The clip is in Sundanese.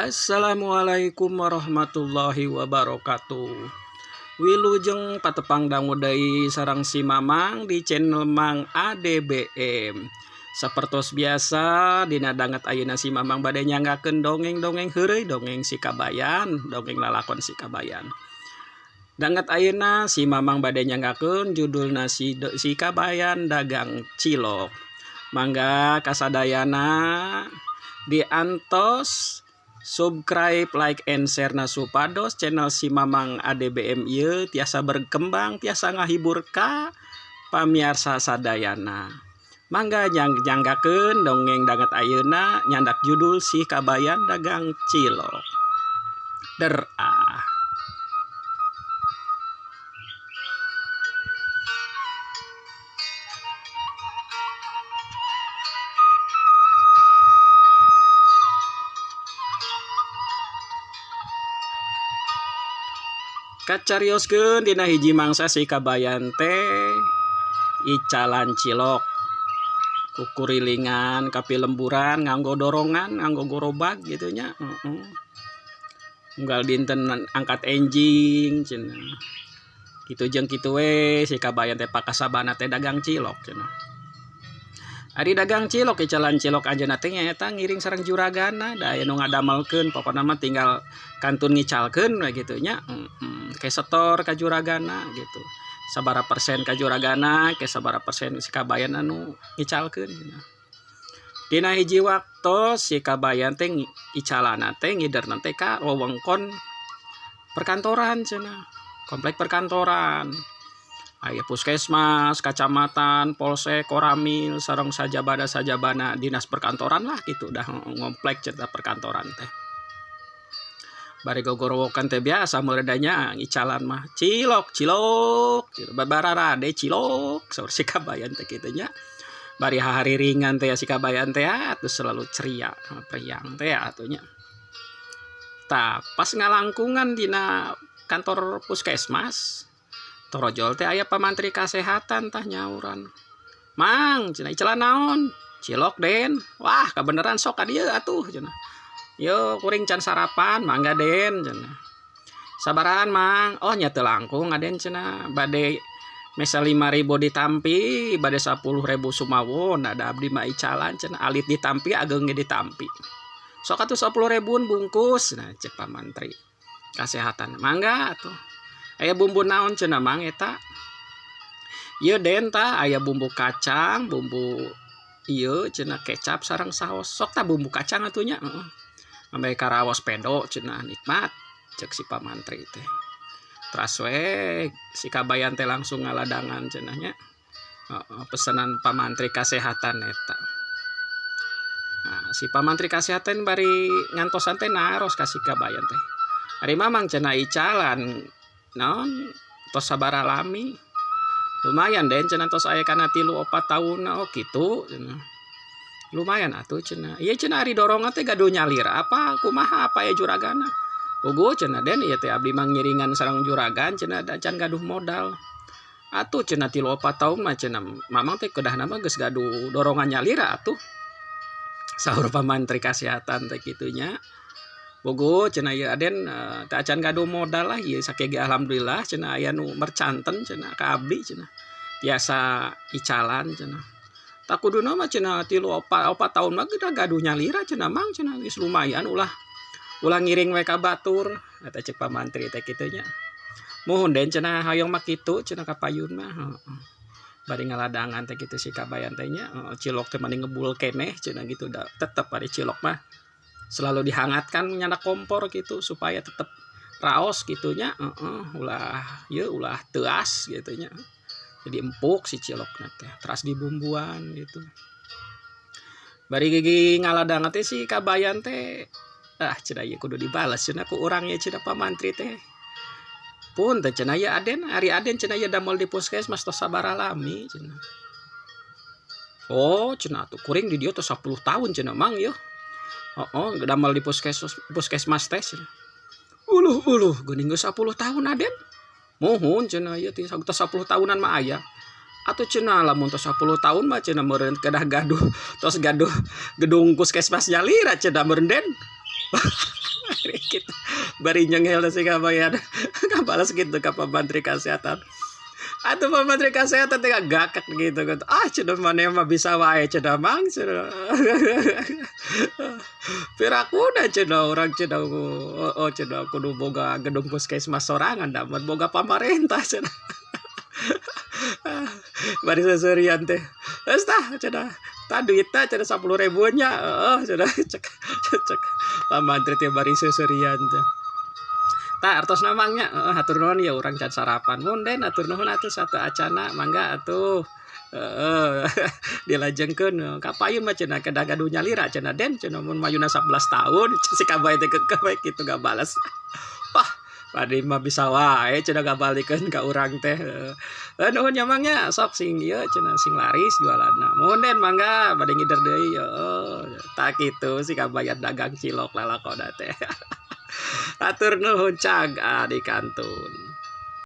Assalamualaikum warahmatullahi wabarakatuh. Wilujeng patepang dangu deui sareng si Mamang di channel Mang ADBM. Sapertos biasa dina danget ayeuna si Mamang bade nyanggakeun dongeng-dongeng heureuy, dongeng si Kabayan, dongeng lalakon si Kabayan. Danget ayeuna si Mamang bade nyanggakeun judulna si Kabayan Dagang Cilok. Mangga kasadayana diantos subscribe, like, and share na supados channel si Mamang ADBM ieu tiasa berkembang, tiasa ngahibur ka pamiarsa sadayana. Mangga nyanggakeun dongeng danget ayeuna nyandak judul Si Kabayan Dagang Cilok. Der ah. Kacarioskeun dina hiji mangsa si Kabayan teh icalan cilok kukurilingan kapilemburan nganggo dorongan nganggo gorobag gitu nya, heeh. Unggal dinten angkat enjing cenah kitu jeung kitu we si Kabayan teh pakasabana teh dagang cilok cenah. Ari dagang cilok icalan cilok anjeunna teh nyaeta ngiring sareng juragana da aya nu ngadamelkeun, pokona mah tinggal kantun ngicalkeun we kitu nya, heeh. Ke setor ka juragana gitu, sabaraha persen ka juragana ke sabaraha persen si Kabayan anu ngicalkeun cenah. Dina hiji waktos si Kabayan teh icalana teh ngiderna teh ka wewengkon perkantoran cenah, komplek perkantoran. Aya puskesmas, kacamatan, polsek, koramil, sareng sajabana-sajabana dinas perkantoran lah gitu dah ngomplek cerita perkantoran teh. Bari gogorowokan teh biasa meredanya icalan mah cilok cilok babararade cilok saur si Kabayan teh kitu nya. Bari hari ringan teh si Kabayan teh atuh selalu ceria priang teh atuh nya. Tah pas ngalangkungan dina kantor puskesmas torojol teh aya pamantri kasehatan tah nyauran. Mang cenah icalan naon? Cilok Den. Wah kabeneran sok ka dieu atuh cenah. Yo kuring can sarapan mangga Den cenah. Sabarahan Mang? Oh nya teu langkung Aden cenah bade mesa 5.000 ditampi bade 10.000 sumawon ada abdi mah icalan cenah alit ditampi ageng ge ditampi. Sok atuh 10.000 bungkus nah cek pamantri kasehatan mangga atuh. Aya bumbu naon cenah Mang eta? Ieu Den tah aya bumbu kacang, bumbu ieu cenah kecap sareng saos. Sok tah bumbu kacang atuh nya, heeh. Ameh karaos pedo cenah nikmat cek si pamantri teh. Teras we si Kabayan teh langsung ngaladangan cenah nya. Heeh, pesanan pamantri kasehatan eta. Nah, si pamantri kasehatan bari ngantosan teh naros ka si Kabayan teh. Ari Mamang cenah icalan naon tos sabaraha lami? Lumayan Den cenah tos aya kana 3 4 taunna. Oh kitu cenah. Lumayan atuh cenah. Ieu cenah ari dorongan teh gaduh nyalira apa kumaha apa ya juragana? Puguh cenah Den ieu teh abdi mah ngiringan sareng juragan cenah da can gaduh modal. Atuh cenah 3 4 taun mah cenah Mamang teh kedahna mah geus gaduh dorongan nyalira atuh. Saur pamantri kasehatan teh kitu nya. Puguh cenah ieu Aden teh acan gaduh modal lah ieu sakege alhamdulillah cenah aya nu mercanten cenah ka abdi cenah. Tiasa icalan cenah. Tak kuduna mah cenah 3 4 taun mah geus gaduh nyalira cenah Mang cenah geus lumayan ulah ulah ngiring we ka batur eta cek pamantri teh kitu nya. Muhun Den cenah hoyong mah kitu cenah ka payun mah, heeh. Bari ngaladangan teh kitu si Kabayan teh nya, cilok teh mani ngebul keneh cenah gitu da tetep ari cilok mah selalu dihangatkan nyana kompor gitu supaya tetep raos gitunya, heeh, ulah ieu ulah teuas gitu nya. Jadi empuk si cilokna teh, teras dibumbuan gitu. Bari gigi ngaladangan teh si Kabayan teh ah cenah ieu kudu dibales cenah ku urang ieu cenah pamantri teh. Punten cenah ieu Aden, ari Aden cenah ieu damel di puskesmas tos sabaraha lami cenah. Oh cenah atuh kuring di dieu tos 10 tahun cenah Mang ieu. Heeh, damel di puskesmas teh cenah. Uluh uluh geuning geus 10 tahun Aden. Muhun cenah ieu teh tos 10 tahunan mah aya. Atuh cenah lamun tos 10 tahun mah cenah meureun kedah gaduh tos gaduh gedung puskesmas nyalira cenah meureun Den. Kitu bari nyenghel si kabayan kabalas gitu ka Pak Mantri Kesehatan. Atuh Pak Mantri Kesehatan teh gakak gitu kan. Ah, cenah, maneh mah bisa wae cenah, Mang, cenah. Pirakuna cenah urang cenah, oh, cenah, kudu boga gedung puskesmas sorangan da mun boga pamarentah cenah. Bari seuseurian teh. Geus tah cenah. Tah duitna cenah, 10.000 nya. Heeh cenah, cek cek Pak Mantri teh bari seuseurian teh. Tah, artosna, Mang, nya. Heeh, hatur nuhun ya, urang can sarapan. Mun Den, hatur nuhun atuh sateuacanna, mangga atuh. Heeh, dilajengkeun kapayun mah cenah kedah gaduh nyalira cenah, Den, cenah, mun mayuna 11 tahun. Si kabayan teh keukeuh we kitu ngabales. Wah, maneh mah bisa wae cenah ngabalikeun ka urang teh. Heeh, nuhun nya, Mang, nya, sok sing ieu cenah, sing laris jualanna. Muhun Den, mangga bade ngider deui, heeh. Tah, kitu si kabayan dagang cilok lalakonna teh. Hatur nuhun, cag adi kantun.